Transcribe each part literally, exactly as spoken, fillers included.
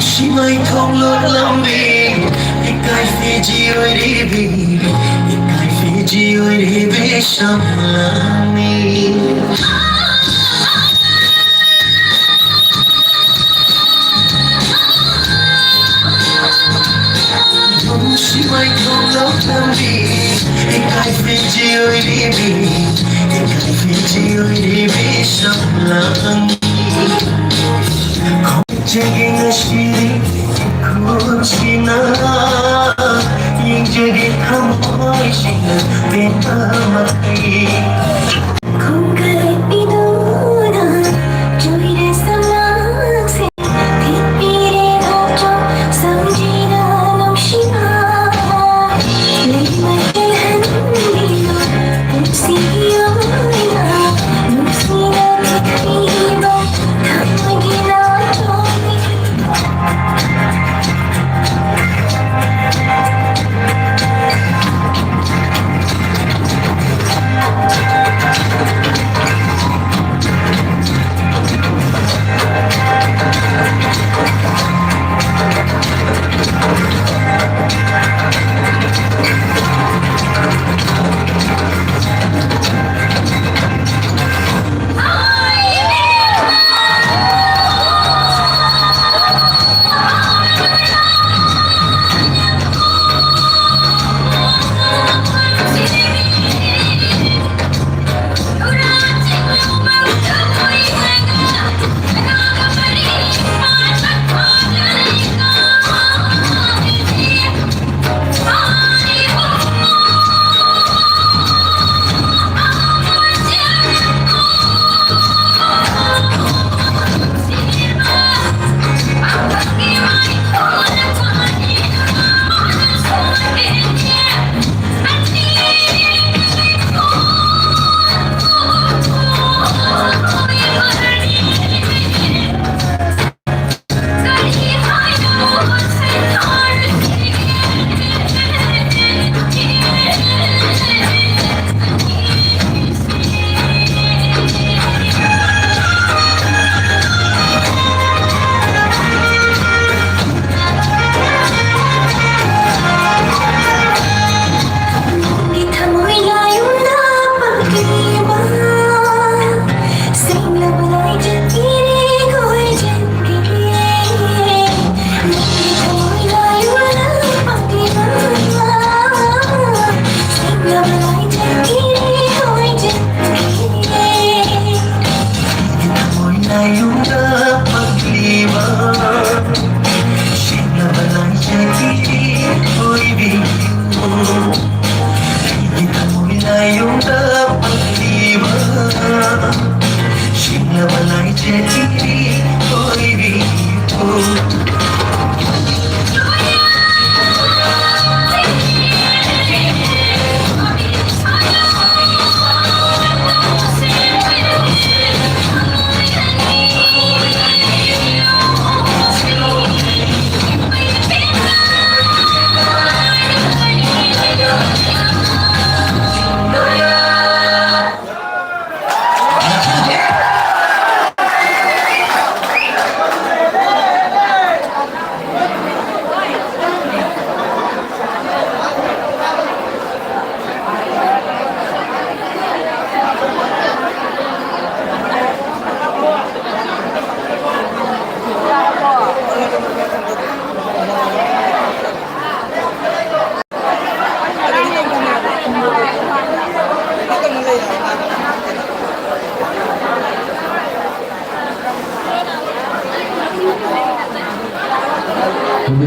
ꯁꯤꯃꯥꯏ ꯊꯣꯡꯂꯣꯛ ꯂꯝꯕꯤ, ꯏꯀꯥꯏ ꯐꯤꯖꯤ ꯑꯣꯏꯔꯤꯕꯤ, ꯏꯀꯥꯏ ꯐꯤꯖꯤ ꯑꯣꯏꯔꯤꯕꯤ ꯁꯝꯂꯥꯡꯅꯤ꯫ ꯁꯤꯃꯥꯏ ꯊꯣꯡꯂꯣꯛ ꯂꯝꯕꯤ, ꯏꯀꯥꯏ ꯐꯤꯖꯤ ꯑꯣꯏꯔꯤꯕꯤ, ꯏꯀꯥꯏ ꯐꯤꯖꯤ ꯑꯣꯏꯔꯤꯕꯤ ꯁꯝꯂꯥꯡꯅꯤ꯫ ꯈꯣꯡꯖꯒꯤ ꯉꯁꯤꯗꯤ ꯏꯈꯨꯜꯁꯤꯅ ꯌꯦꯡꯖꯒꯦ ꯊꯃꯣꯏꯁꯤꯅ ꯄꯦꯟꯕ ꯃꯈꯩ꯫ ꯈꯣꯡꯒꯠꯄꯤꯗꯨꯅ ꯆꯨꯏꯔꯦ ꯁꯃꯥꯡꯁꯦ, ꯊꯤꯠꯄꯤꯔꯦ ꯍꯛꯆꯥꯡ ꯁꯝꯖꯤꯅ ꯅꯨꯡꯁꯤꯕ꯫ ꯂꯩꯃꯥꯏ ꯀꯜꯍꯟꯕꯤꯌꯨ ꯄꯨꯟꯁꯤ ꯑꯣꯏꯅ ꯅꯨꯡꯁꯤꯅ ꯊꯤꯠꯄꯤꯕ ꯊꯃꯣꯏꯒꯤ ꯅꯥꯆꯣꯝ꯫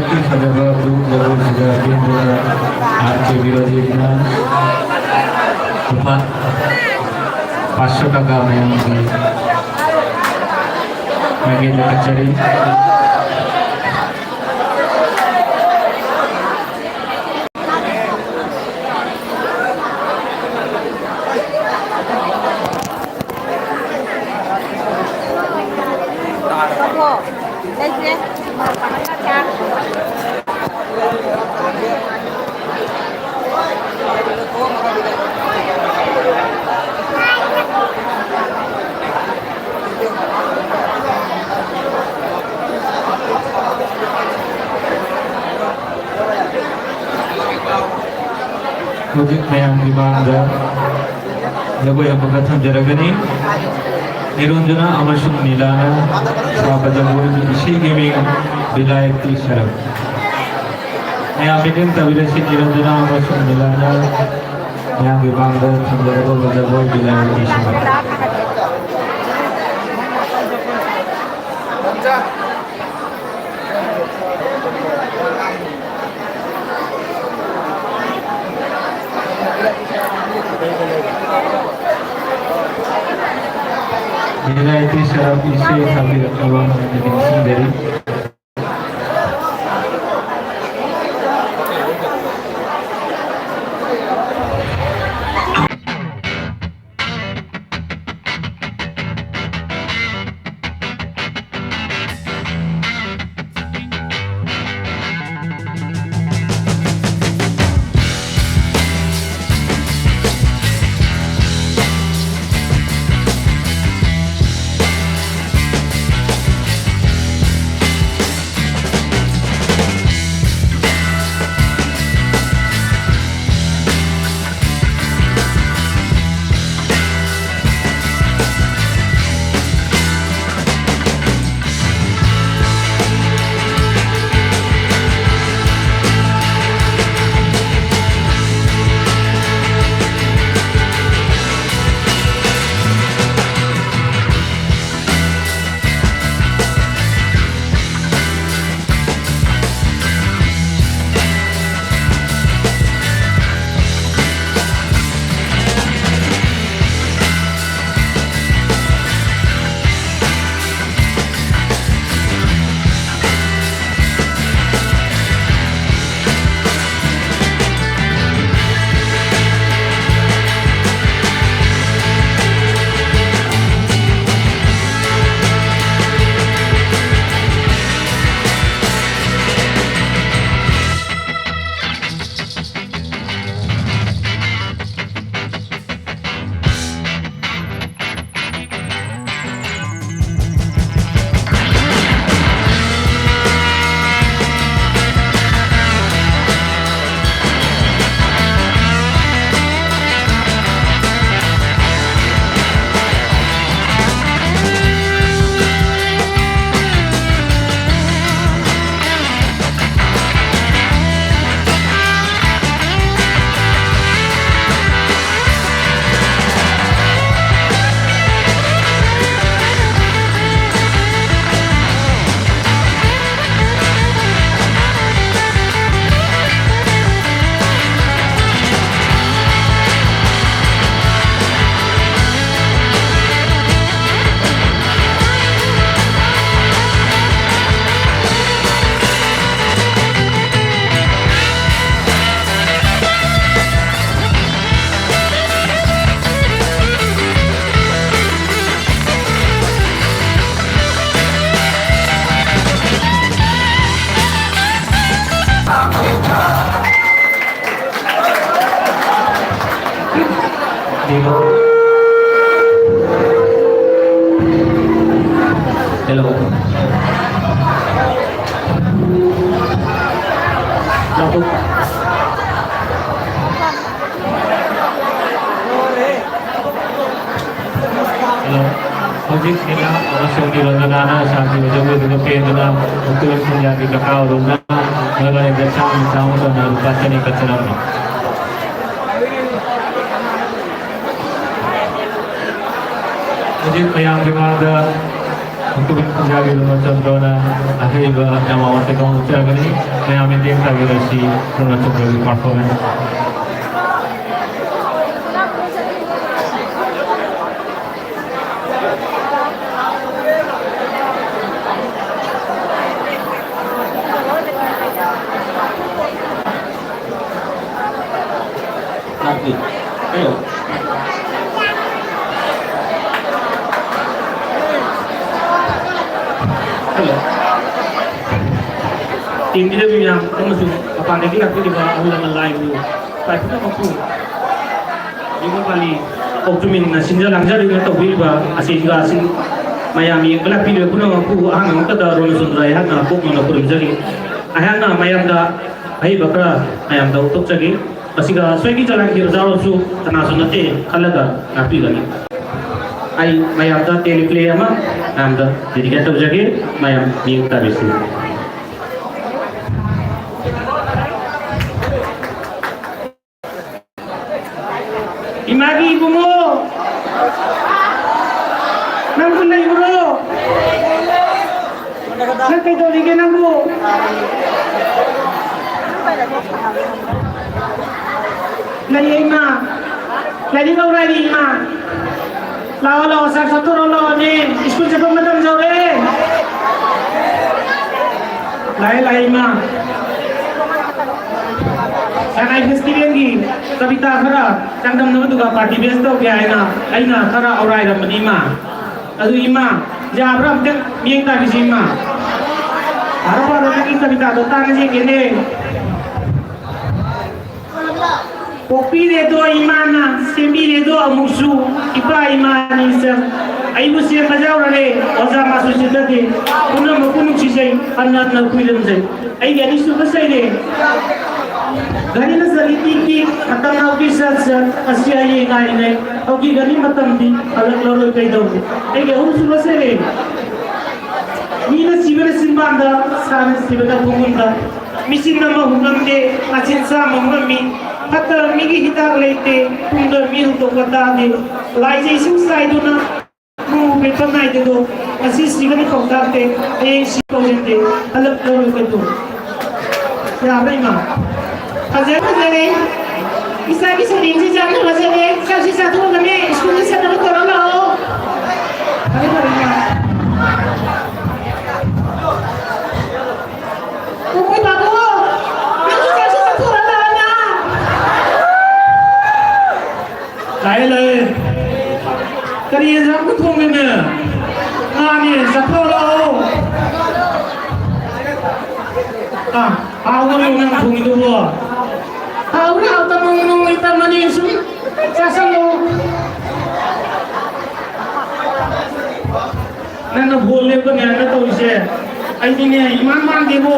ꯐꯖꯕ group ꯖꯒꯣꯏꯁꯤꯗ ꯄꯦꯟꯗꯅ ꯑꯥꯔ ꯀꯦ ꯕꯤꯔꯣꯖꯤꯠꯅ ꯂꯨꯄꯥ ꯄꯥꯆꯁꯣ ꯇꯀꯥ ꯃꯌꯥꯝꯒꯤ ꯃꯥꯏꯀꯩꯗ ꯀꯠꯆꯔꯤ꯫ ꯍꯧꯖꯤꯛ ꯃꯌꯥꯝꯒꯤ ꯃꯥꯡꯗ ꯖꯒꯣꯏ ꯑꯃꯈꯛ ꯊꯝꯖꯔꯒꯅꯤ꯫ ꯅꯤꯔꯟꯖꯅꯥ ꯑꯃꯁꯨꯡ ꯅꯤꯂꯥꯅ ꯁꯥꯕ ꯖꯒꯣꯏꯒꯤ ꯏꯁꯩꯒꯤ ꯃꯤꯡ ꯕꯤꯂꯥꯌꯇꯤ ꯁꯔꯞ꯫ ꯃꯌꯥꯝ ꯃꯤꯠꯌꯦꯡ ꯇꯥꯕꯤꯔꯁꯤ, ꯅꯤꯔꯟꯖꯅꯥ ꯑꯃꯁꯨꯡ ꯅꯤꯂꯥꯅ ꯃꯌꯥꯝꯒꯤ ꯃꯥꯡꯗ ꯊꯝꯖꯒꯗꯧꯕ ꯖꯒꯣꯏ ꯕꯤꯂꯥꯌꯇꯤ ꯁꯔꯞ꯫ ꯚꯦꯔꯥꯏꯇꯤ ꯁꯔꯞ ꯏꯁꯩ ꯊꯥꯕꯤꯔꯛꯅꯕ ꯃꯌꯥꯝꯗ ꯅꯤꯡꯁꯤꯡꯖꯔꯤ꯫ Hello. Hello. ꯍꯧꯖꯤꯛ ꯁꯤꯅ ꯑꯃꯁꯨꯡ ꯏꯔꯣꯟꯕꯅ ꯁꯥꯈꯤꯕ ꯖꯒꯣꯏꯗꯨꯗ ꯄꯦꯟꯗꯨꯅ ꯃꯨꯛꯇꯨ ꯁꯤꯡꯖꯥꯒꯤ ꯀꯀꯥ ꯑꯔꯨꯝꯅ ꯃꯔꯒ ꯂꯩꯕ ꯆꯥꯝꯃ ꯆꯥꯝꯃ ꯇꯧꯅ ꯂꯨꯄꯥ ꯆꯅꯤ ꯀꯠꯆꯔꯝꯃꯤ꯫ ꯍꯧꯖꯤꯛ ꯃꯌꯥꯝꯒꯤ ꯃꯥꯡꯗ ꯃꯨꯛꯇꯨ ꯁꯤꯡꯖꯥꯒꯤ ꯔꯣꯅꯆꯟꯗ꯭ꯔꯣꯅ ꯑꯍꯩꯕ ꯌꯥꯝ ꯑꯋꯥꯠꯄ ꯀꯥꯡꯂꯨꯞꯆꯔꯒꯅꯤ꯫ ꯃꯌꯥꯝ ꯃꯤꯠꯌꯦꯡ ꯇꯥꯕꯤꯔꯁꯤ ꯔꯣꯅꯆꯟꯗ꯭ꯔꯣꯒꯤ performance꯫ ꯅꯠꯇꯦ꯫ ꯀꯩꯅꯣ? ꯍꯜꯂꯣ꯫ ꯇꯦꯡꯕꯤꯔꯕꯤ ꯃꯌꯥꯝ ꯑꯃꯁꯨꯡ ꯃꯄꯥꯟꯗꯒꯤ ꯂꯥꯛꯄꯤꯔꯤꯕ ꯑꯍꯜ ꯂꯃꯟ ꯂꯥꯏꯕꯨ ꯄꯨꯝꯅꯃꯛꯄꯨ ꯌꯦꯡꯕ ꯄꯥꯜꯂꯤ ꯀꯣꯛ ꯇꯨꯃꯤꯟꯅ ꯁꯤꯟꯖ ꯂꯥꯡꯖꯗꯨꯅ ꯇꯧꯕꯤꯔꯤꯕ ꯑꯁꯤꯒ ꯑꯁꯤ ꯃꯌꯥꯝ ꯌꯦꯡꯕ ꯂꯥꯛꯄꯤꯔꯤꯕ ꯄꯨꯝꯅꯃꯛꯄꯨ ꯑꯍꯥꯟꯕ ꯃꯛꯇꯗ ꯔꯣꯅꯆꯟꯗ꯭ꯔ ꯑꯩꯍꯥꯛꯅ ꯄꯣꯛꯅꯅ ꯈꯨꯔꯨꯝꯖꯔꯤ꯫ ꯑꯩꯍꯥꯛꯅ ꯃꯌꯥꯝꯗ ꯑꯍꯩꯕ ꯈꯔ ꯃꯌꯥꯝꯗ ꯎꯠꯊꯣꯛꯆꯒꯦ꯫ ꯃꯁꯤꯒ ꯁꯣꯏꯈꯤ ꯆꯂꯥꯡꯈꯤꯕ ꯌꯥꯎꯔꯁꯨ ꯀꯅꯥꯁꯨ ꯅꯠꯇꯦ ꯈꯜꯂꯒ ꯉꯥꯛꯄꯤꯒꯅꯤ꯫ ꯑꯩ ꯃꯌꯥꯝꯗ teleplay ꯑꯃ ꯃꯌꯥꯝꯗ dedicate ꯇꯧꯖꯒꯦ꯫ ꯃꯌꯥꯝ ꯃꯤꯠꯌꯦꯡ ꯇꯥꯕꯤꯁꯤ꯫ ꯏꯃꯥꯒꯤ ꯏꯕꯨꯡꯉꯣ, ꯅꯪꯕꯨ ꯂꯩꯕ꯭ꯔꯣ? ꯅꯪ ꯀꯩꯗꯧꯔꯤꯒꯦ ꯅꯪꯕꯨ? ꯂꯩꯌꯦ ꯏꯃꯥ꯫ ꯂꯥꯏꯔꯤꯛ ꯂꯧꯔꯛꯏ ꯏꯃꯥ꯫ ꯂꯥꯛꯑꯣ, ꯂꯥꯛꯑꯣ, ꯆꯥꯛ ꯆꯥꯊꯣꯔꯛꯑꯣ, ꯂꯥꯛꯑꯣꯅꯦ꯫ ꯁ꯭ꯀꯨꯜ ꯆꯠꯄ ꯃꯇꯝ ꯌꯧꯔꯦ꯫ ꯂꯥꯛꯑꯦ, ꯂꯥꯛꯑꯦ, ꯏꯃꯥ꯫ ꯁꯉꯥꯏ festivalꯒꯤ ꯀꯕꯤꯇꯥ ꯈꯔ ꯆꯥꯡꯗꯝꯅꯕꯗꯨꯒ party base ꯇꯧꯒꯦ ꯍꯥꯏꯅ ꯑꯩꯅ ꯈꯔ ꯑꯧꯔꯥꯏꯔꯝꯕꯅꯤ, ꯏꯃꯥ꯫ ꯑꯗꯨ, ꯏꯃꯥ, ꯌꯥꯕ꯭ꯔꯥ? ꯑꯝꯇꯪ ꯃꯤꯠꯌꯦꯡ ꯇꯥꯕꯤꯁꯤ, ꯏꯃꯥ꯫ ꯐꯔꯣ, ꯐꯔꯣ, ꯅꯪꯒꯤ ꯀꯕꯤꯇꯥꯗꯣ ꯇꯥꯟꯅ ꯌꯦꯡꯒꯦꯅꯦ꯫ ꯄꯣꯛꯄꯤꯔꯦꯗꯣ ꯏꯃꯥꯅ, ꯁꯦꯝꯕꯤꯔꯦꯗꯣ ꯑꯃꯨꯛꯁꯨ ꯏꯄꯥ ꯏꯃꯥ ꯑꯅꯤ ꯆꯪ꯫ ꯑꯩꯕꯨ ꯁꯦꯝꯕ ꯌꯥꯎꯔꯔꯦ, ꯑꯣꯖꯥ ꯃꯥꯁꯨ ꯁꯤꯊꯗꯦ꯫ ꯄꯨꯝꯅꯃꯛꯄꯨ ꯅꯨꯡꯁꯤꯖꯩ, ꯍꯟꯅ ꯍꯟꯅ ꯈꯨꯏꯔꯝꯖꯩ꯫ ꯑꯩꯒꯤ ꯑꯅꯤꯁꯨꯕ ꯁꯩꯔꯦꯡ꯫ ꯒꯥꯔꯤꯅ ꯆꯠꯂꯤ ꯇꯤꯛ ꯇꯤꯛ, ꯃꯇꯝ ꯉꯥꯎꯕꯤ ꯁꯠ ꯁꯠ, ꯑꯁꯤ ꯍꯌꯦꯡ ꯉꯥꯏꯔꯤꯉꯩ꯫ ꯍꯧꯈꯤꯒꯅꯤ ꯃꯇꯝꯗꯤ, ꯍꯜꯂꯛꯂꯔꯣꯏ ꯀꯩꯗꯧꯅꯤ꯫ ꯑꯩꯒꯤ ꯑꯍꯨꯝꯁꯨꯕ ꯁꯩꯔꯦꯡ꯫ ꯃꯤꯅ ꯁꯤꯕꯅ ꯆꯤꯟꯕꯥꯟꯗ, ꯁꯥꯅ ꯁꯤꯕꯅ ꯈꯣꯡꯒꯨꯟꯗ꯫ ꯃꯤꯆꯤꯟ ꯑꯃ ꯍꯨꯝꯂꯝꯗꯦ, ꯃꯆꯤꯟ ꯆꯥꯝꯃ ꯍꯨꯝꯂꯝꯃꯤ꯫ ꯐꯠꯇꯕ ꯃꯤꯒꯤ ꯍꯤꯗꯥꯛ ꯂꯩꯇꯦ, ꯇꯨꯡꯗ ꯃꯤ ꯍꯨꯟꯗꯣꯛꯄ ꯇꯥꯗꯦ꯫ ꯂꯥꯏꯁꯦ ꯏꯁꯤꯡ ꯆꯥꯏꯗꯨꯅ, ꯅꯣꯡ ꯄꯦꯄ ꯅꯥꯏꯗꯦꯗꯣ꯫ ꯉꯁꯤ ꯁꯤꯕꯅ ꯀꯧ ꯇꯥꯔꯗꯦ, ꯍꯌꯦꯡ ꯁꯤ ꯀꯧꯖꯟꯗꯦ꯫ ꯍꯜꯂꯛꯂꯔꯣꯏ ꯀꯩꯗꯧ꯫ ꯌꯥꯕ꯭ꯔꯥ ꯏꯃꯥ? ꯐꯖꯔꯦ, ꯐꯖꯔꯦ꯫ ꯏꯆꯥꯒꯤ ꯁꯩꯔꯦꯡꯁꯤ ꯌꯥꯝꯅ ꯐꯖꯔꯦ꯫ ꯆꯥꯛꯁꯤ ꯆꯥꯊꯣꯛꯑꯒꯅꯦ, ꯁ꯭ꯀꯨꯜꯗ ꯆꯠꯅꯕ ꯇꯧꯔ ꯂꯥꯛꯑꯣ꯫ ꯐꯔꯦ, ꯐꯔꯦ, ꯏꯃꯥ꯫ ꯄꯨꯄꯨ ꯕꯥꯕꯨ, ꯅꯪꯁꯨ ꯆꯥꯛꯁꯤ ꯆꯥꯊꯣꯛꯑ ꯂꯥꯛꯑꯣꯅ꯫ ꯂꯥꯛꯑꯦ, ꯂꯥꯛꯑꯦ꯫ ꯀꯔꯤ ꯌꯦꯟꯁꯥꯡꯕꯨ ꯊꯣꯡꯉꯤꯅꯦ? ꯉꯥꯅꯦ, ꯆꯥꯊꯣꯛꯑ ꯂꯥꯛꯑꯣ꯫ ꯑꯥ, ꯍꯥꯎꯕ꯭ꯔꯣ ꯅꯪ ꯊꯣꯡꯉꯤꯗꯨꯕꯣ? ꯍꯥꯎꯕ꯭ꯔꯥ ꯍꯥꯎꯇꯕ꯭ꯔꯥ ꯅꯣꯡꯃꯩ ꯇꯝꯃꯅꯤ ꯁꯨꯝ ꯆꯥꯁꯜꯂꯣ꯫ ꯅꯪꯅ ꯕꯣꯜ ꯂꯦꯞꯀꯅꯤ ꯍꯥꯏꯅ ꯇꯧꯔꯤꯁꯦ, ꯑꯩꯗꯤꯅꯦ ꯏꯃꯥꯟ ꯃꯥꯟꯗꯦꯕꯣ꯫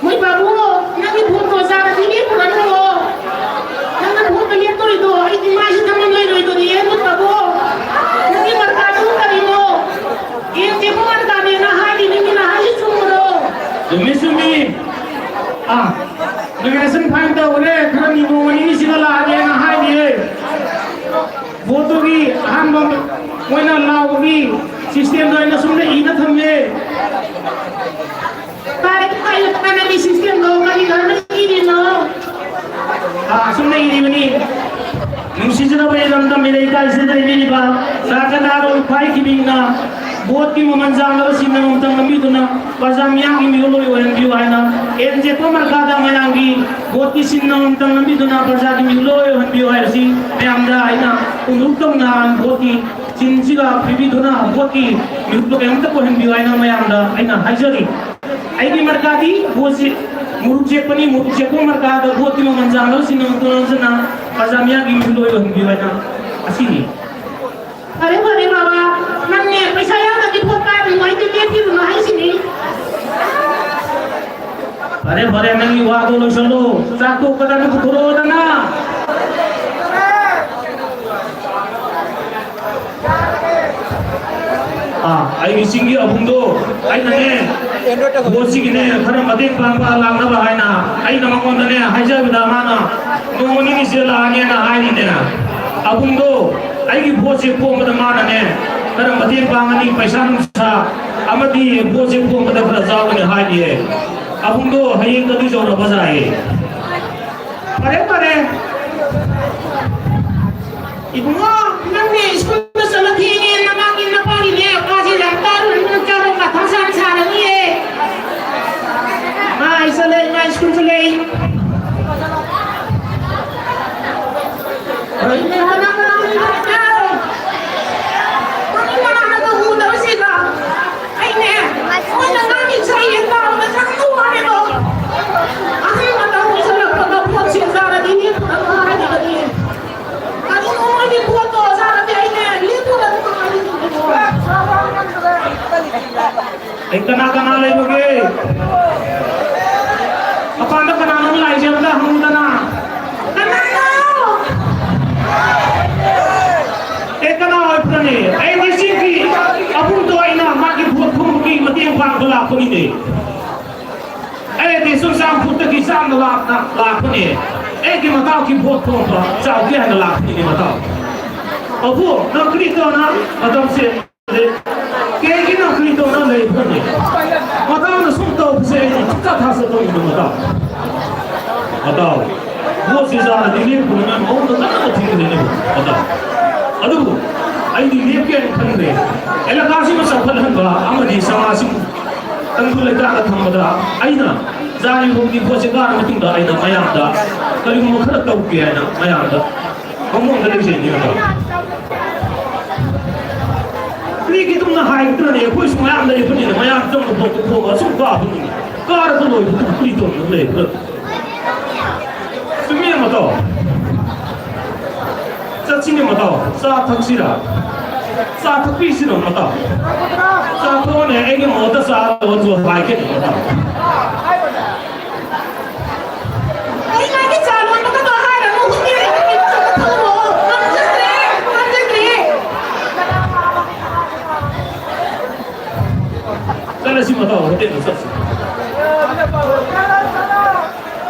ꯃꯣꯏ ꯕꯥꯕꯨ, ꯅꯪꯒꯤ ꯕꯣꯜꯗꯣ ꯆꯥꯔꯗꯤ ꯂꯦꯞꯄꯨꯔꯅꯨ꯫ ꯅꯪꯅ ꯕꯣꯜꯗꯣ ꯂꯦꯞꯇꯣꯔꯤꯗꯣ ꯑꯩꯗꯤ ꯃꯥꯏꯁꯤ ꯊꯝꯐꯝ ꯂꯩꯔꯣꯏꯗꯣꯔꯤꯌꯦ, ꯃꯣꯏ ꯕꯥꯕꯨ꯫ ꯅꯪꯒꯤ ꯃꯔꯀꯥꯗꯨ ꯀꯔꯤꯅꯣ? ꯑꯦꯟ ꯖꯦ ꯄꯣ ꯃꯔꯀꯥꯅꯦꯅ ꯍꯥꯏꯔꯤꯅꯤ, ꯃꯤꯅ ꯍꯥꯏꯔꯤ ꯆꯨꯝꯕ꯭ꯔꯣ? ꯆꯨꯝꯃꯤ, ꯆꯨꯝꯃꯤ꯫ ꯑꯥ, ꯅꯣꯃꯤꯅꯦꯁꯟ ꯐꯥꯏꯜ ꯇꯧꯈ꯭ꯔꯦ, ꯈꯔ ꯅꯤꯉꯣꯜ ꯅꯤꯅꯤꯁꯤꯒ ꯂꯥꯛꯑꯒꯦꯅ ꯍꯥꯏꯔꯤꯌꯦ꯫ ꯚꯣꯠꯇꯨꯒꯤ ꯑꯍꯥꯟꯕ ꯃꯣꯏꯅ ꯂꯥꯎꯕꯒꯤ ꯁꯤꯁꯇꯦꯝꯗꯣ ꯑꯩꯅ ꯁꯣꯝꯗ ꯏꯅ ꯊꯝꯃꯦ꯫ ꯀꯥꯏ, ꯀꯥꯏ, ꯀꯥꯏꯗꯒꯤ ꯁꯤꯁꯇꯦꯝꯅꯣ? ꯀꯔꯤ ꯀꯔꯝꯅ ꯏꯔꯤꯅꯣ? ꯑꯥ, ꯑꯁꯨꯝꯅ ꯏꯔꯤꯕꯅꯤ꯫ ꯅꯨꯡꯁꯤꯖꯔꯕ ꯏꯔꯝꯗꯝ ꯏꯔꯩ ꯏꯀꯥꯏꯁꯤꯗ ꯂꯩꯕꯤꯔꯤꯕ ꯅꯥꯀꯟ ꯅꯥꯔꯣꯟ ꯈ꯭ꯋꯥꯏ ꯈꯤꯕꯤꯡꯅ ꯚꯣꯠꯀꯤ ꯃꯃꯜ ꯆꯥꯡꯂꯕ ꯁꯤꯟꯅ ꯑꯃꯇꯪ ꯂꯝꯕꯤꯗꯨꯅ ꯄ꯭ꯔꯖꯥ ꯃꯤꯌꯥꯝꯒꯤ ꯃꯤꯍꯨꯠꯂꯣꯏ ꯑꯣꯏꯍꯟꯕꯤꯌꯨ ꯍꯥꯏꯅ ꯑꯦꯟ ꯖꯦ ꯄꯣ ꯃꯔꯀꯥꯗ ꯃꯌꯥꯝꯒꯤ ꯚꯣꯠꯀꯤ ꯁꯤꯟꯅ ꯑꯃꯇꯪ ꯂꯝꯕꯤꯗꯨꯅ ꯄ꯭ꯔꯖꯥꯒꯤ ꯃꯤꯍꯨꯠꯂꯣꯏ ꯑꯣꯏꯍꯟꯕꯤꯌꯨ ꯍꯥꯏꯕꯁꯤ ꯃꯌꯥꯝꯗ ꯑꯩꯅ ꯄꯨꯝꯂꯨꯛ ꯇꯧꯅ ꯚꯣꯠꯀꯤ ꯆꯤꯟꯁꯤꯒ ꯄꯤꯕꯤꯗꯨꯅ ꯚꯣꯠꯀꯤ ꯃꯤꯍꯨꯠ ꯀꯌꯥ ꯑꯃꯇ ꯑꯣꯏꯍꯟꯕꯤꯌꯨ ꯍꯥꯏꯅ ꯃꯌꯥꯝꯗ ꯑꯩꯅ ꯍꯥꯏꯖꯔꯤ꯫ ꯑꯩꯒꯤ ꯃꯔꯀꯥꯗꯤ ꯚꯣꯠꯁꯤ ꯃꯨꯔꯨꯛ ꯆꯦꯛꯄꯅꯤ, ꯃꯨꯔꯨꯛ ꯆꯦꯛꯄ ꯃꯔꯀꯥꯗ ꯚꯣꯠꯇꯤ ꯃꯃꯜ ꯆꯥꯡꯗꯧꯁꯤꯅ ꯃꯇꯝꯁꯤꯅ ꯄ꯭ꯔꯖꯥ ꯃꯤꯌꯥꯝꯒꯤ ꯃꯤꯍꯨꯠ ꯑꯣꯏꯕ ꯍꯟꯕꯤꯌꯨ ꯍꯥꯏꯅ ꯑꯁꯤꯅꯤ꯫ ꯐꯔꯦ, ꯐꯔꯦ, ꯕꯥꯕꯥ, ꯅꯪꯅꯦ ꯄꯩꯁꯥ ꯌꯥꯎꯗ꯭ꯔꯗꯤ ꯚꯣꯠ ꯀꯥꯔꯨꯅꯨ, ꯑꯩꯗꯤ ꯂꯦꯞꯄꯤꯔꯨꯅꯨ ꯍꯥꯏꯁꯤꯅꯤ꯫ ꯐꯔꯦ, ꯐꯔꯦ, ꯅꯪꯒꯤ ꯋꯥꯗꯣ ꯂꯣꯏꯁꯜꯂꯣ, ꯆꯥꯛ ꯇꯣꯛꯄꯗ ꯅꯪ ꯄꯨꯊꯣꯔꯛꯑꯣꯗꯅ꯫ ꯑꯥ, ꯑꯩꯒꯤ ꯆꯤꯡꯒꯤ ꯑꯕꯨꯡꯗꯣ, ꯑꯩꯅꯅꯦ, ꯚꯣꯠꯁꯤꯒꯤꯅꯦ, ꯈꯔ ꯃꯇꯦꯡ ꯄꯥꯡꯕ ꯂꯥꯛꯅꯕ ꯍꯥꯏꯅ ꯑꯩꯅ ꯃꯉꯣꯟꯗꯅꯦ ꯍꯥꯏꯖꯕꯗ ꯃꯥꯅ ꯅꯣꯡꯃ ꯅꯤꯅꯤ ꯆꯦꯜꯂꯛꯑꯒꯦꯅ ꯍꯥꯏꯔꯤꯅꯦ꯫ ꯑꯕꯨꯡꯗꯣ, ꯑꯩꯒꯤ ꯚꯣꯠꯁꯦ ꯈꯣꯝꯕꯗ ꯃꯥꯅꯅꯦ, ꯈꯔ ꯃꯇꯦꯡ ꯄꯥꯡꯉꯅꯤ, ꯄꯩꯁꯥ ꯅꯨꯡꯁꯥ ꯑꯃꯗꯤ ꯚꯣꯠꯁꯦ ꯈꯣꯝꯕꯗ ꯈꯔ ꯌꯥꯎꯒꯅꯤ ꯍꯥꯏꯔꯤꯌꯦ꯫ ꯑꯕꯨꯡꯗꯣ, ꯍꯌꯦꯡ ꯑꯗꯨ ꯌꯧꯔꯕ ꯌꯥꯏꯌꯦ꯫ ꯐꯔꯦ, ꯐꯔꯦ꯫ ꯏꯕꯨꯡꯉꯣ, ꯅꯪꯗꯤ ꯁ꯭ꯀꯨꯜꯗ ꯆꯠꯂ ꯊꯦꯡꯉꯦ, ꯅꯃꯥꯒꯤ ꯅꯄꯥꯒꯤꯅꯦ, ꯋꯥꯁꯦ ꯌꯥꯝ ꯇꯥꯔꯨꯔꯦ, ꯅꯪ ꯆꯥꯕ ꯃꯊꯥ ꯁꯥꯅ ꯁꯥꯔꯅꯤꯌꯦ꯫ ꯃꯥ ꯑꯩ ꯆꯠꯂꯦ, ꯃꯥ ꯁ꯭ꯀꯨꯜ ꯆꯠꯂꯦ꯫ ꯀꯔꯤꯅꯣ ꯅꯪ, ꯅꯪ, ꯅꯪ, ꯅꯪ? ꯅꯪ ꯀꯅꯥꯅꯣ ꯎꯗꯕꯁꯤꯒ? ꯑꯩꯅꯦ, ꯃꯣꯏꯅ ꯉꯥꯡꯉꯤꯁꯦ ꯑꯩ ꯇꯥꯕꯗ ꯌꯥꯝ ꯅꯨꯡꯉꯥꯏꯔꯦꯀꯣ꯫ ꯑꯍꯜ ꯃꯇꯝ ꯑꯣꯏꯁꯜꯂꯛꯄꯗ ꯄꯣꯠꯁꯦ ꯆꯥꯔꯗꯤ ꯂꯦꯞꯄꯨꯔꯅꯨ ꯍꯥꯏꯔꯤꯕꯅꯤ꯫ ꯀꯔꯤꯅꯣ ꯃꯣꯏꯒꯤ ꯄꯣꯠꯇꯣ ꯆꯥꯔꯗꯤ ꯑꯩꯅꯦ ꯂꯦꯞꯄꯨꯔꯅꯨ ꯍꯥꯏꯔꯤꯕꯅꯤꯀꯣ꯫ ꯑꯩ ꯀꯅꯥ ꯀꯅꯥ ꯂꯩꯕꯒꯦ? ꯃꯄꯥꯟꯗ ꯀꯅꯥꯅꯣꯝ ꯂꯥꯛꯏꯁꯦ ꯑꯝꯇ ꯍꯪꯉꯨꯗꯅ꯫ ꯀꯅꯥꯅꯣ? ꯑꯦ, ꯀꯅꯥ ꯑꯣꯏꯕ꯭ꯔꯅꯦ? ꯑꯩ ꯉꯁꯤꯒꯤ ꯑꯕꯨꯡꯗꯣ ꯑꯩꯅ ꯃꯥꯒꯤ ꯚꯣꯠ ꯈꯣꯝꯕꯒꯤ ꯃꯇꯦꯡ ꯄꯥꯡꯕ ꯂꯥꯛꯄꯅꯤꯅꯦ꯫ ꯑꯩꯗꯤ ꯆꯨꯔꯆꯥꯟꯄꯨꯔꯗꯒꯤ ꯆꯥꯝꯅ ꯂꯥꯛꯅ ꯂꯥꯛꯄꯅꯦ꯫ ꯑꯩꯒꯤ ꯃꯇꯥꯎꯒꯤ ꯚꯣꯠ ꯈꯣꯝꯕ ꯆꯥꯎꯒꯦ ꯍꯥꯏꯅ ꯂꯥꯛꯄꯅꯤꯅꯦ, ꯃꯇꯥꯎ꯫ ꯑꯕꯨ, ꯅꯪ ꯀꯔꯤ ꯇꯧꯅ ꯃꯇꯝꯁꯦ ꯀꯩꯒꯤꯅꯣ ꯀꯔꯤ ꯇꯧꯅ ꯂꯩꯕ꯭ꯔꯅꯦ? ꯃꯇꯥꯎꯅ ꯁꯨꯝ ꯇꯧꯕꯁꯦ ꯑꯩꯗꯤ ꯁꯨꯡꯊꯥ ꯊꯥꯖꯗꯕꯅꯤꯅ, ꯃꯇꯥꯎ꯫ ꯃꯇꯥꯎ, ꯚꯣꯠꯁꯤ ꯆꯥꯔꯗꯤ ꯂꯦꯞꯄꯨꯅ ꯃꯉꯣꯟꯗ ꯀꯟꯅ ꯊꯤꯒꯗꯣꯏꯅꯦꯕ, ꯃꯇꯥꯎ꯫ ꯑꯗꯨꯕꯨ ꯑꯩꯗꯤ ꯂꯦꯞꯀꯦ ꯍꯥꯏꯅ ꯈꯟꯈ꯭ꯔꯦ꯫ ꯑꯦꯂꯥꯀꯥꯁꯤꯃ ꯆꯥꯎꯈꯠꯍꯟꯕ ꯑꯃꯗꯤ ꯁꯃꯥꯖꯁꯤꯕꯨ ꯇꯪꯗꯨ ꯂꯩꯇꯥꯗ ꯊꯝꯕꯗ ꯑꯩꯅ ꯖꯥꯔꯤ ꯐꯥꯎꯒꯤ ꯚꯣꯠꯁꯦ ꯀꯥꯔ ꯃꯇꯨꯡꯗ ꯑꯩꯅ ꯃꯌꯥꯝꯗ ꯀꯔꯤꯒꯨꯝꯕ ꯈꯔ ꯇꯧꯒꯦ ꯍꯥꯏꯅ ꯃꯌꯥꯝꯗ ꯃꯉꯣꯟꯗ ꯂꯩꯖꯩꯅꯦ, ꯃꯇꯥꯎ꯫ ꯀꯔꯤꯒꯤꯗꯨꯝꯅ ꯍꯥꯏꯒꯗ꯭ꯔꯅꯦ? ꯑꯩꯈꯣꯏꯁꯨ ꯃꯌꯥꯝ ꯂꯩꯕꯅꯤꯅ ꯃꯌꯥꯝ ꯆꯪꯕ ꯊꯣꯛꯄ ꯊꯣꯛꯑ ꯁꯨꯝ ꯀꯥꯕꯅꯤꯅꯦ꯫ ꯆꯥꯔꯒ ꯂꯣꯏꯕꯗꯨ ꯀꯔꯤ ꯇꯧꯗꯅ ꯂꯩꯕ꯭ꯔꯥ? ꯆꯨꯝꯃꯤ, ꯃꯇꯥꯎ꯫ ꯆꯠꯁꯤꯅꯦ, ꯃꯇꯥꯎ꯫ ꯆꯥ ꯊꯛꯁꯤꯔꯥ? ꯆꯥ ꯊꯛꯄꯤꯁꯤꯔꯣ, ꯃꯇꯥꯎ? ꯆꯥ ꯊꯛꯑꯣꯅꯦ, ꯑꯩꯒꯤ ꯃꯍꯨꯠꯇ ꯆꯥ ꯂꯣꯟꯁꯨ ꯍꯥꯏꯒꯦ, ꯃꯇꯥꯎ꯫ ꯑꯩ ꯃꯥꯒꯤ ꯆꯥ ꯂꯣꯟꯕꯒꯗꯣ ꯍꯥꯏꯔꯅꯨ, ꯍꯨꯟꯗꯣꯛꯑꯦ, ꯍꯨꯟꯗꯣꯛꯑꯦ, ꯊꯛꯑꯣ꯫ ꯉꯝꯖꯗ꯭ꯔꯦ, ꯉꯝꯖꯗ꯭ꯔꯦ꯫ ꯆꯠꯂꯁꯤ, ꯃꯇꯥꯎ, ꯍꯣꯇꯦꯜꯗ ꯆꯠꯁꯤ꯫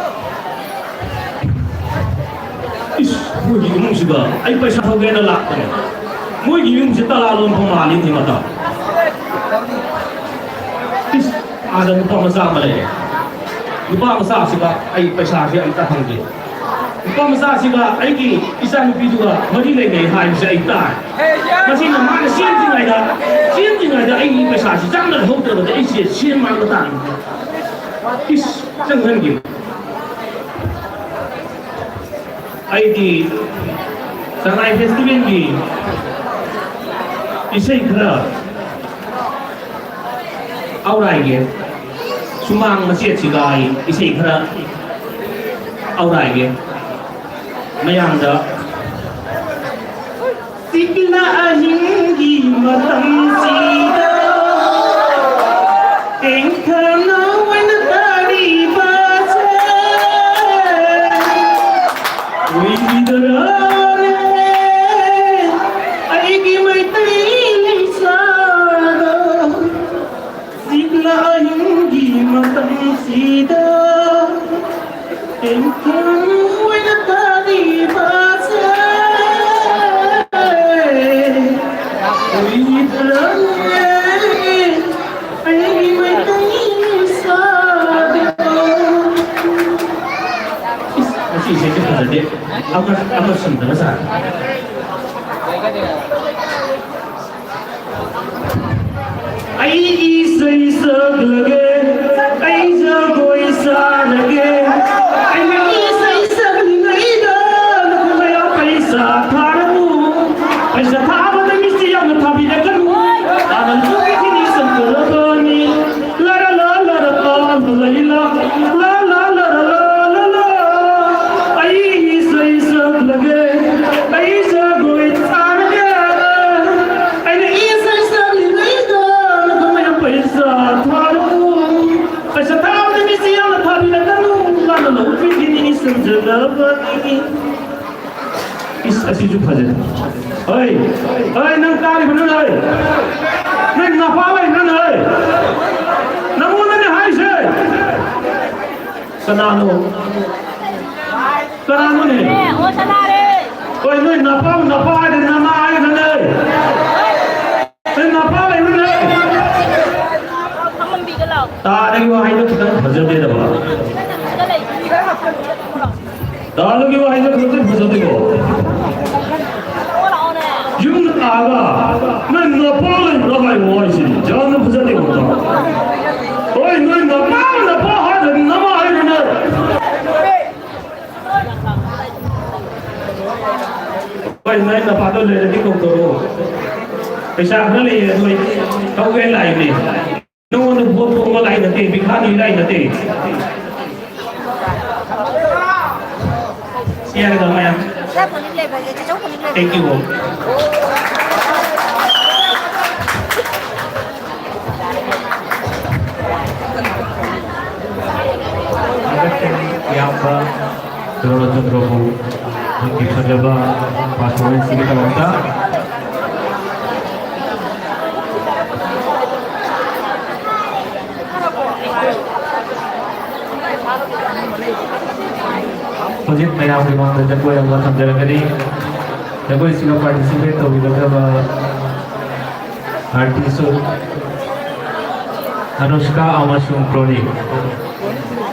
ꯏꯁ, ꯃꯣꯏꯒꯤ ꯏꯃꯨꯡꯁꯤꯒ ꯑꯩ ꯄꯩꯁꯥ ꯊꯧꯒꯦꯅ ꯂꯥꯛꯄꯅꯦ꯫ ꯃꯣꯏꯒꯤ ꯌꯨꯝꯁꯤ ꯇꯂꯥ ꯂꯣꯟꯕ ꯃꯥꯜꯂꯤꯅꯦ, ꯃꯇꯥꯎ꯫ ꯏꯁ, ꯑꯥꯗ ꯅꯨꯄꯥ ꯃꯆꯥ ꯑꯃ ꯂꯩꯔꯦ꯫ ꯅꯨꯄꯥ ꯃꯆꯥꯁꯤꯒ ꯑꯩ ꯄꯩꯁꯥꯁꯦ ꯑꯝꯇ ꯍꯪꯒꯦ꯫ ꯅꯨꯄꯥ ꯃꯆꯥꯁꯤꯒ ꯑꯩꯒꯤ ꯏꯆꯥꯅꯨꯄꯤꯗꯨꯒ ꯃꯔꯤ ꯂꯩꯅꯩ ꯍꯥꯏꯕꯁꯦ ꯑꯩ ꯇꯥꯏ꯫ ꯃꯁꯤꯅ ꯃꯥꯅ ꯆꯦꯟꯗ꯭ꯔꯤꯉꯩꯗ, ꯆꯦꯟꯗ꯭ꯔꯤꯉꯩꯗ ꯑꯩꯒꯤ ꯄꯩꯁꯥꯁꯤ ꯆꯪꯅ ꯂꯧꯍꯧꯗ꯭ꯔꯕꯗꯤ ꯑꯩꯁꯦ ꯁꯦꯟ ꯃꯥꯡꯕ ꯇꯥꯔꯦ꯫ ꯏꯁ, ꯆꯪꯍꯟꯒꯦ꯫ ꯑꯩꯗꯤ ꯁꯉꯥꯏ ꯐꯦꯁꯇꯤꯚꯦꯜꯒꯤ ꯏꯁꯩ ꯈꯔ ꯑꯧꯔꯥꯏꯒꯦ꯫ ꯁꯨꯃꯥꯡ ꯃꯆꯦꯠꯁꯤꯒ ꯑꯩ ꯏꯁꯩ ꯈꯔ ꯑꯧꯔꯥꯏꯒꯦ꯫ ꯃꯌꯥꯝꯗ ꯆꯤꯛꯂꯥ ꯑꯍꯤꯡꯒꯤ ꯃꯇꯝꯁꯤꯗ ꯇꯦꯡꯊꯅ ꯑꯣꯏꯅ ꯇꯥꯔꯤꯕꯁꯦ ꯑꯣꯏꯈꯤꯗ꯭ꯔꯥꯅꯦ ꯑꯩꯒꯤ ꯃꯩꯇꯩ ꯂꯩꯁꯥꯗꯣ? ꯆꯤꯛꯂꯥ ꯑꯍꯤꯡꯒꯤ ꯃꯇꯝꯁꯤꯗ ꯇꯦꯡꯊꯅ ꯑꯣꯏꯅ ꯇꯥꯔꯤꯕꯁꯦ ꯑꯣꯏꯈꯤꯗ꯭ꯔꯥꯅꯦ ꯑꯩꯒꯤ ꯃꯩꯇꯩ ꯂꯩꯁꯥꯗꯣ? ꯏꯁ, ꯉꯁꯤ ꯏꯁꯩꯁꯦ ꯐꯖꯗꯦ꯫ ꯑꯃ, ꯑꯃ ꯁꯤꯟꯗꯕ ꯁꯥꯔꯦ꯫ ꯑꯩ ꯏꯁꯩ ꯁꯛꯂꯒꯦ, ꯑꯩ ꯖꯒꯣꯏ ꯁꯥꯔꯒꯦ꯫ ꯑꯩꯅ ꯏꯁꯩ ꯁꯛꯂꯤꯉꯩꯗ ꯅꯈꯣꯏ ꯃꯌꯥꯝ ꯄꯩꯁꯥ ꯊꯥꯔꯛꯎ꯫ ꯄꯩꯁꯥ ꯊꯥꯕꯗ ꯃꯤꯁꯤ ꯌꯥꯝꯅ ꯊꯥꯕꯤꯔꯛꯀꯅꯨ꯫ ꯇꯥꯅ ꯂꯨꯕꯤꯒꯤꯅꯤ ꯁꯛꯀꯗꯕꯅꯤ꯫ ꯂꯔ ꯂ ꯂꯔ ꯂ ꯂ꯫ ꯐꯖꯩ꯫ ꯍꯣꯏ, ꯍꯣꯏ, ꯅꯪ ꯇꯥꯔꯤꯕ ꯅꯪ, ꯍꯣꯏ, ꯅꯪ ꯅꯄꯥ ꯂꯩꯕ꯭ꯔꯥ ꯅꯪ, ꯍꯣꯏ? ꯅꯪꯉꯣꯟꯗꯅꯦ ꯍꯥꯏꯁꯦ꯫ ꯀꯅꯥꯅꯣ? ꯀꯅꯥꯅꯣꯅꯦ? ꯑꯦ, ꯑꯣ, ꯁꯅꯥꯔꯦ꯫ ꯍꯣꯏ, ꯅꯣꯏ ꯅꯄꯥ, ꯅꯄꯥ ꯍꯥꯏꯗꯤ ꯅꯃꯥ ꯍꯥꯏꯗꯤ ꯅꯪ, ꯍꯣꯏ? ꯅꯣꯏ ꯅꯄꯥ ꯂꯩꯕ꯭ꯔꯥ ꯅꯪ? ꯐꯝꯃꯝꯕꯤꯒ ꯂꯥꯎ꯫ ꯇꯥꯔꯤꯕ ꯋꯥꯍꯩꯗꯣ ꯈꯤꯇꯪ ꯐꯖꯗꯦꯗꯕ꯫ ꯁꯤꯗ ꯂꯩ꯫ ꯇꯥꯗꯕꯒꯤ ꯋꯥꯍꯩꯗꯣ ꯈꯛꯇꯪ ꯐꯖꯗꯦꯀꯣ꯫ ꯌꯨꯝꯗ ꯂꯥꯛꯑꯒ ꯅꯪ ꯅꯄꯥ ꯂꯩꯕ꯭ꯔꯥ ꯍꯥꯏꯕ ꯋꯥꯍꯩꯁꯤꯗꯤ ꯌꯥꯝꯅ ꯐꯖꯗꯦꯀꯣ꯫ ꯍꯣꯏ, ꯅꯣꯏ ꯅꯄꯥ, ꯅꯄꯥ ꯍꯥꯏꯗ꯭ꯔꯗꯤ ꯅꯃꯥ ꯍꯥꯏꯔꯣꯅꯦ꯫ ꯍꯣꯏ, ꯅꯣꯏ ꯅꯄꯥꯗꯣ ꯂꯩꯔꯗꯤ ꯀꯧꯊꯣꯔꯛꯑꯣ꯫ ꯄꯩꯁꯥ ꯈꯔ ꯂꯩꯌꯦ, ꯑꯗꯨ ꯑꯩ ꯂꯧꯒꯦ ꯂꯥꯛꯏꯅꯦ꯫ ꯅꯉꯣꯟꯗ ꯚꯣꯠ ꯊꯣꯛꯑꯒ ꯂꯥꯛꯏ ꯅꯠꯇꯦ, ꯚꯤꯈꯥ ꯅꯤꯔ ꯂꯥꯛꯏ ꯅꯠꯇꯦ꯫ ꯁꯤ ꯌꯥꯔꯦꯗ, ꯃꯌꯥꯝ꯫ Thank you all. ꯊꯥꯒꯠꯆꯔꯤ ꯏꯌꯥꯝꯕ ꯗꯣꯔꯣꯆꯟꯗ꯭ꯔꯕꯨ ꯅꯪꯒꯤ ꯐꯖꯕ performanceꯀꯤꯗꯃꯛꯇ꯫ ꯍꯧꯖꯤꯛ ꯃꯌꯥꯝꯒꯤ ꯃꯥꯡꯗ ꯖꯒꯣꯏ ꯑꯃ ꯊꯝꯖꯔꯛꯀꯅꯤ꯫ ꯖꯒꯣꯏꯁꯤꯗ participate ꯇꯧꯕꯤꯒꯗꯕ artist ꯑꯅꯨꯁꯀꯥ ꯑꯃꯁꯨꯡ ꯀ꯭ꯔꯣꯅꯤꯛ꯫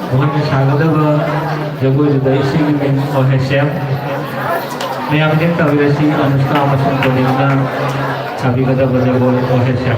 ꯃꯈꯣꯏꯅ ꯁꯥꯒꯗꯕ ꯖꯒꯣꯏꯗꯨꯗ ꯏꯁꯩꯒꯤ ꯃꯤꯡ ꯑꯣꯍꯦꯁꯦꯝ꯫ ꯃꯌꯥꯝ ꯆꯦꯛ ꯇꯧꯕꯤꯔꯁꯤ, ꯑꯅꯨꯁꯀꯥ ꯑꯃꯁꯨꯡ ꯀ꯭ꯔꯣꯅꯤꯛꯅ ꯁꯥꯕꯤꯒꯗꯕ ꯖꯒꯣꯏ ꯑꯣꯍꯦꯁꯦꯝ꯫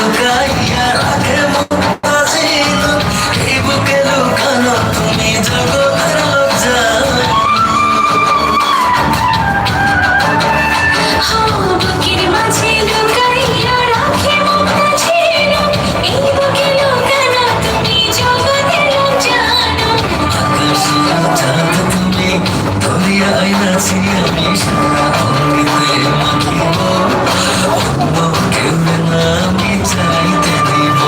লুকাইয়া রাখে মমতা চিনুক, এই বুকে লুকানো তুমি জগতের লজ্জা। বুকের মাঝে লুকাইয়া রাখে মমতা চিনুক, এই বুকে লুকানো তুমি জগতের লজ্জা। আকাশে চাঁদ তুমি, দরিয়ায় নাচি আমি, সারা অমৃতে মাতিব। অন্য কেউ না আমি চাইতে দিব।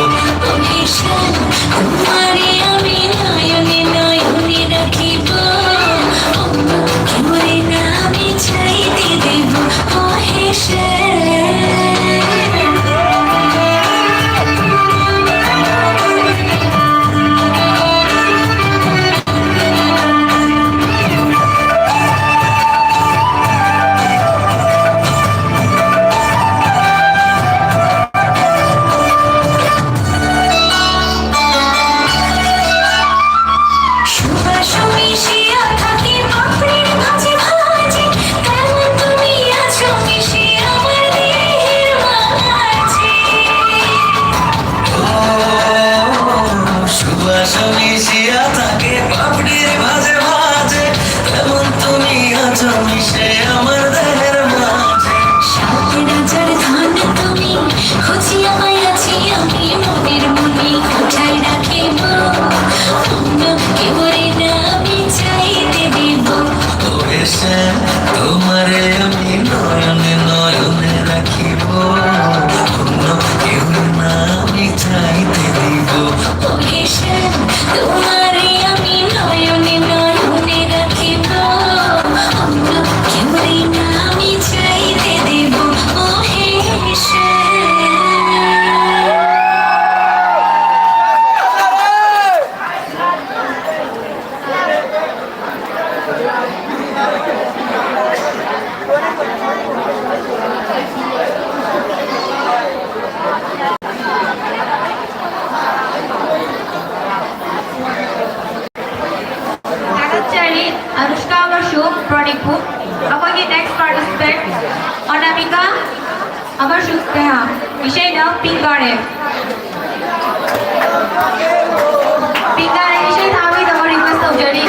ও হেসেল, তোমারে আমি নয়নে নয়নে রাখিব। অন্য কেউরে না আমি চাইতে দিব। ও হেসেল। সুবাস মিশিয়া থাকে পাপড়ির ভাঁজে ভাঁজে, তেমন তুমি আছো মিশে আমার দেহের মাঝে। ও, সুবাস মিশিয়া থাকে পাপড়ির ভাঁজে ভাঁজে, তেমন তুমি আছো মিশে আমার দেহের মাঝে। সাত রাজার ধন তুমি, খুঁজিয়া পাইয়াছি আমি মনের মনে কোথায় রাখিব। অন্য কেউরে না আমি চাইতে দিব। ও হেসেল, তোমারে আমি নয়নে নয়নে রাখিব। অন্য কেউ না আমি চাইতে দিব। ও হেসেল, তোমারে আমি নয়নে নয়নে রাখিব। অন্য কেউরে না আমি চাইতে দিব। ও হেসেল। Pink Garden. Pink Garden ꯏꯁꯩ ꯊꯥꯕꯒꯤꯗꯃꯛ request ꯇꯧꯖꯔꯤ꯫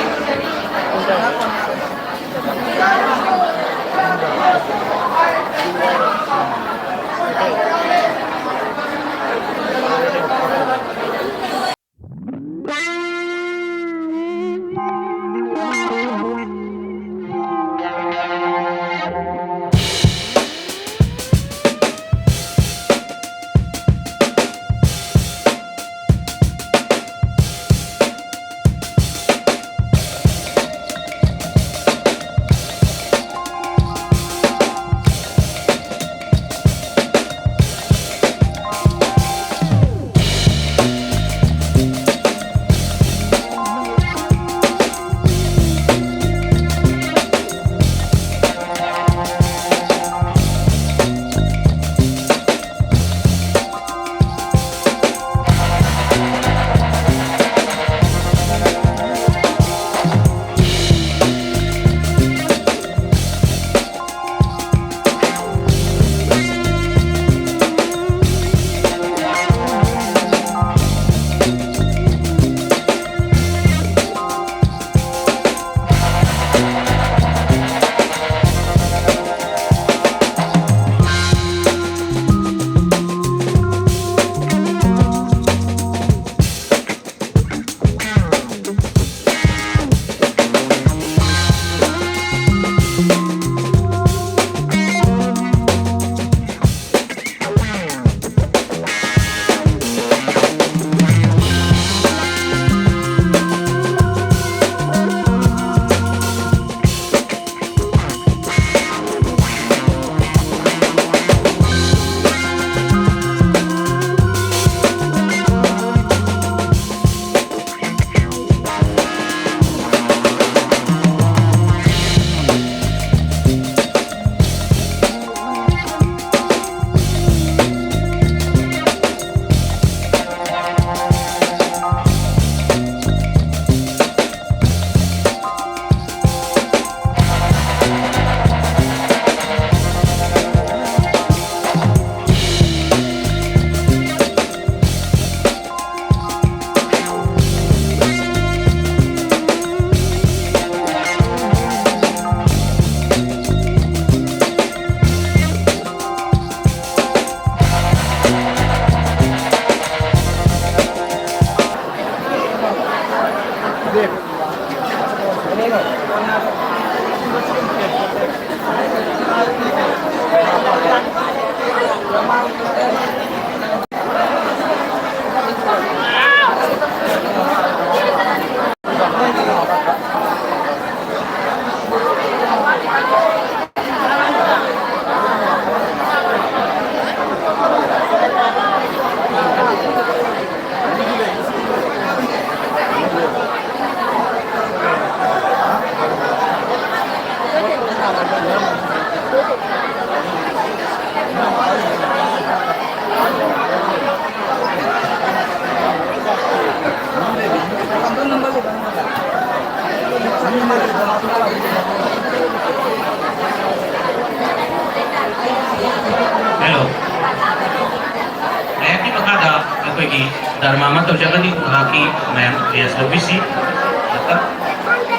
ꯑꯩꯈꯣꯏꯒꯤ ꯗ꯭ꯔꯃꯥ ꯑꯃ ꯇꯧꯖꯒꯅꯤ, ꯉꯥꯏꯍꯥꯛꯀꯤ ꯃꯌꯥꯝ ꯔꯦꯁ ꯂꯧꯕꯤꯁꯤ꯫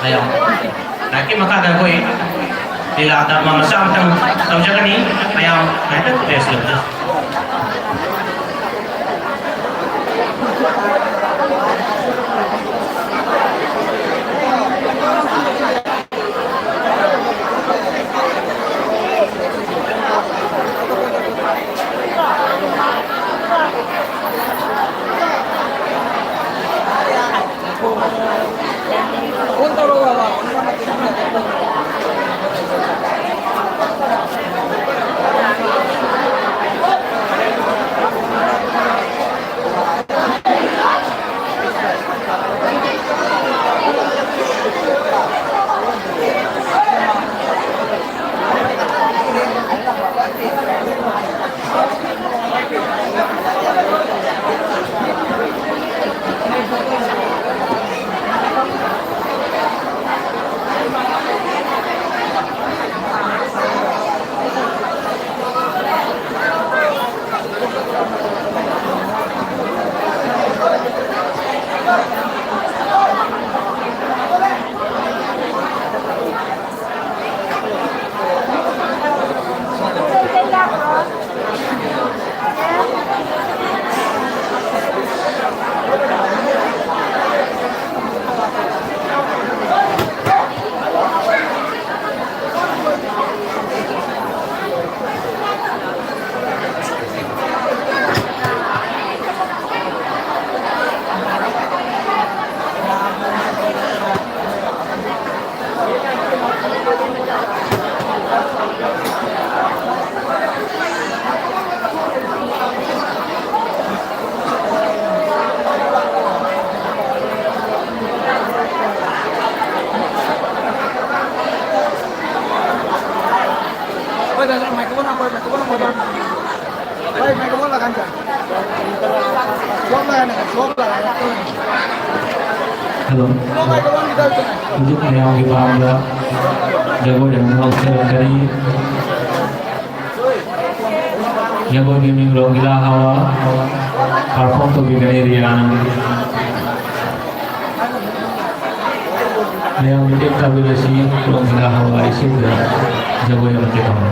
ꯃꯌꯥꯝ ꯉꯥꯏꯍꯥꯛꯀꯤ ꯃꯈꯥꯗ ꯑꯩꯈꯣꯏ ꯂꯤꯂꯥ ꯗ꯭ꯔꯃꯥ ꯃꯆꯥ ꯑꯃꯇꯪ ꯇꯧꯖꯒꯅꯤ꯫ ꯃꯌꯥꯝ ꯉꯥꯏꯍꯥꯛꯇꯪ ꯔꯦꯁ ꯂꯧꯕꯤꯁꯤ꯫ Hello. ꯍꯧꯖꯤꯛ ꯃꯌꯥꯝꯒꯤ ꯃꯃꯥꯡꯗ ꯖꯒꯣꯏ ꯑꯃ ꯍꯧꯖꯔꯛꯀꯅꯤ꯫ ꯖꯒꯣꯏꯒꯤ ꯃꯤꯡ ꯔꯣꯡꯒꯤꯂꯥ ꯍꯥꯋꯥ꯫ ꯄꯔꯐꯣꯔꯝ ꯇꯧꯕꯤꯒꯅꯤ ꯔꯤꯌꯥꯅ꯫ ꯃꯌꯥꯝ ꯃꯇꯦꯡ ꯇꯥꯕꯤꯔꯁꯤ꯫ ꯀꯨꯂꯣꯝ ꯁꯤꯡꯒꯥ ꯍꯋꯥ ꯏꯁꯩꯗ ꯖꯒꯣꯏ ꯑꯃ ꯇꯧꯔꯝꯃꯤ꯫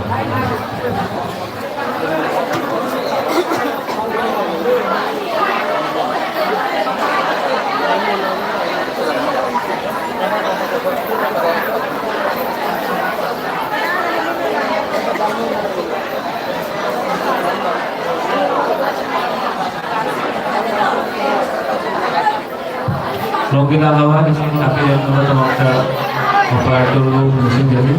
ꯔꯣꯡꯒꯤꯅꯥ ꯂꯋꯥ ꯏꯁꯩ ꯇꯥꯛꯄꯤꯔꯛꯅꯕꯗꯃꯛꯇ ꯑꯣꯄꯔꯦꯇꯔꯕꯨ ꯅꯤꯡꯁꯤꯡꯖꯔꯤ꯫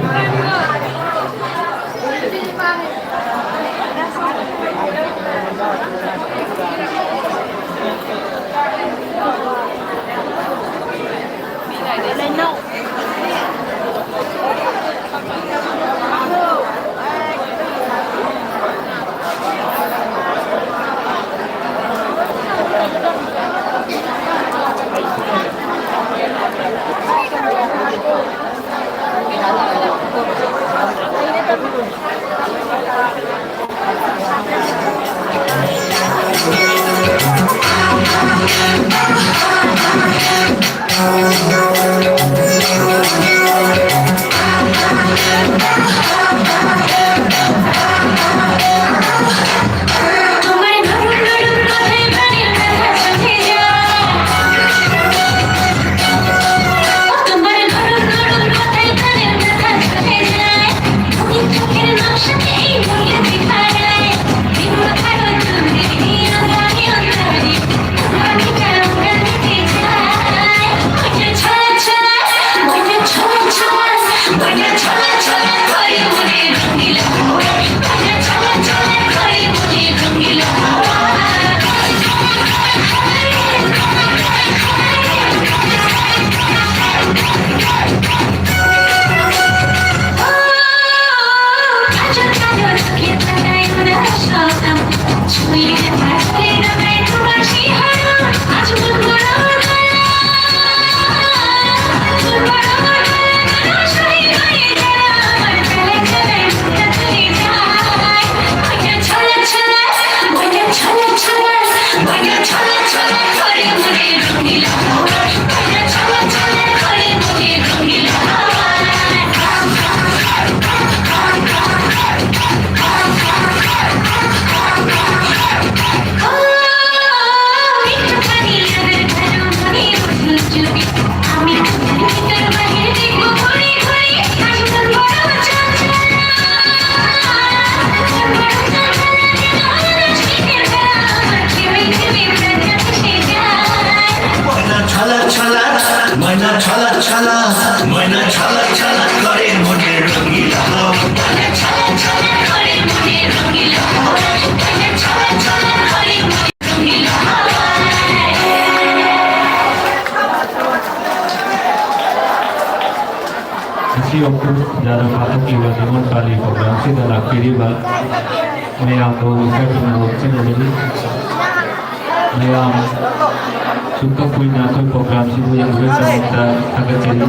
ꯌꯥꯝꯅ ꯄꯥꯡꯊꯣꯛꯂꯤꯕ ꯅꯤꯉꯣꯜ ꯄꯥꯜꯂꯤ ꯄ꯭ꯔꯣꯒ꯭ꯔꯥꯝꯁꯤꯗ ꯂꯥꯛꯄꯤꯔꯤꯕ ꯃꯌꯥꯝꯕꯨ ꯏꯀꯥꯏ ꯈꯨꯝꯅꯕ ꯐꯣꯡꯗꯣꯛꯆꯔꯤ꯫ ꯃꯌꯥꯝ ꯁꯨꯛꯇ ꯀꯨꯏꯅ ꯑꯩꯈꯣꯏ ꯄ꯭ꯔꯣꯒ꯭ꯔꯥꯝꯁꯤꯕꯨ ꯌꯦꯡꯕꯤꯕꯒꯤꯗꯃꯛꯇ ꯊꯥꯒꯠꯆꯔꯤ꯫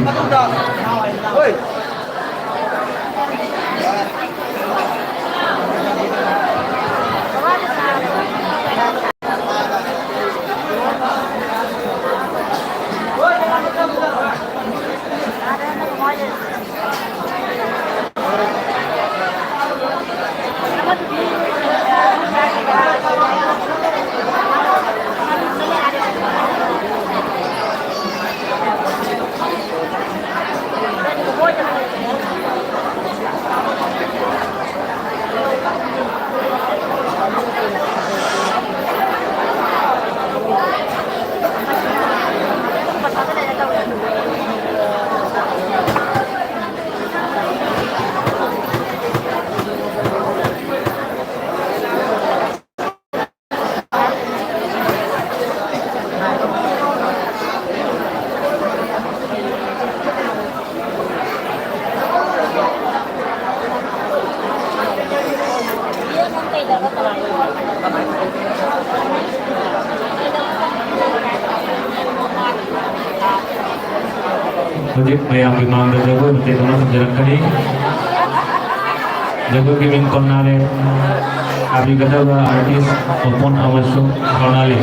ꯍꯧꯖꯤꯛ ꯃꯌꯥꯝꯒꯤ ꯃꯥꯡꯗ ꯖꯒꯣꯏ ꯃꯇꯦꯛ ꯑꯃ ꯊꯝꯖꯔꯛꯀꯅꯤ꯫ ꯖꯒꯣꯏꯒꯤ ꯃꯤꯡ ꯀꯣꯟꯅꯔꯦ꯫ ꯁꯥꯕꯤꯒꯗꯕ ꯑꯥꯔꯇꯤꯁ ꯑꯣꯄꯣꯟ ꯑꯃꯁꯨꯡ ꯁꯣꯅꯥꯂꯤ꯫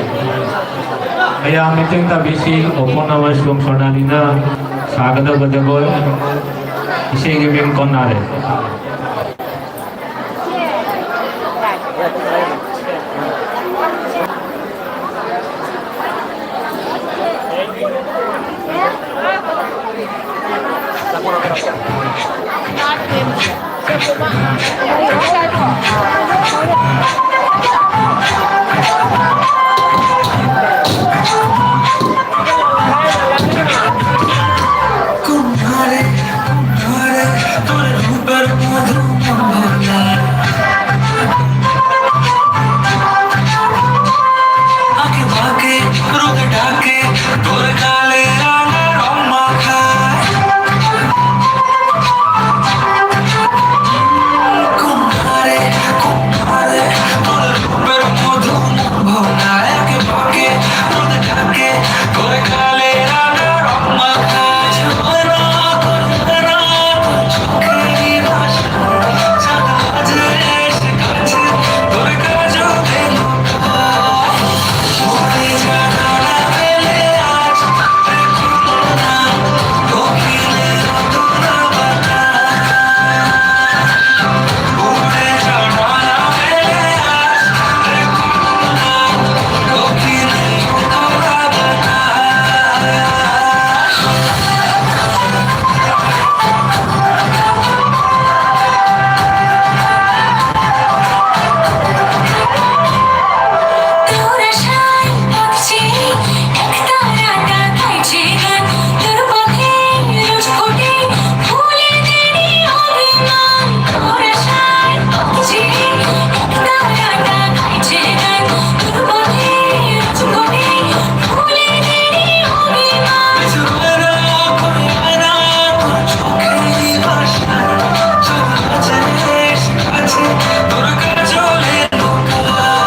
ꯃꯌꯥꯝ ꯃꯤꯠꯌꯦꯡ ꯇꯥꯕꯤꯁꯤ, ꯑꯣꯄꯣꯟ ꯑꯃꯁꯨꯡ ꯁꯣꯅꯥꯂꯤꯅ ꯁꯥꯒꯗꯕ ꯖꯒꯣꯏ꯫ ꯏꯁꯩꯒꯤ ꯃꯤꯡ ꯀꯣꯟꯅꯔꯦ꯫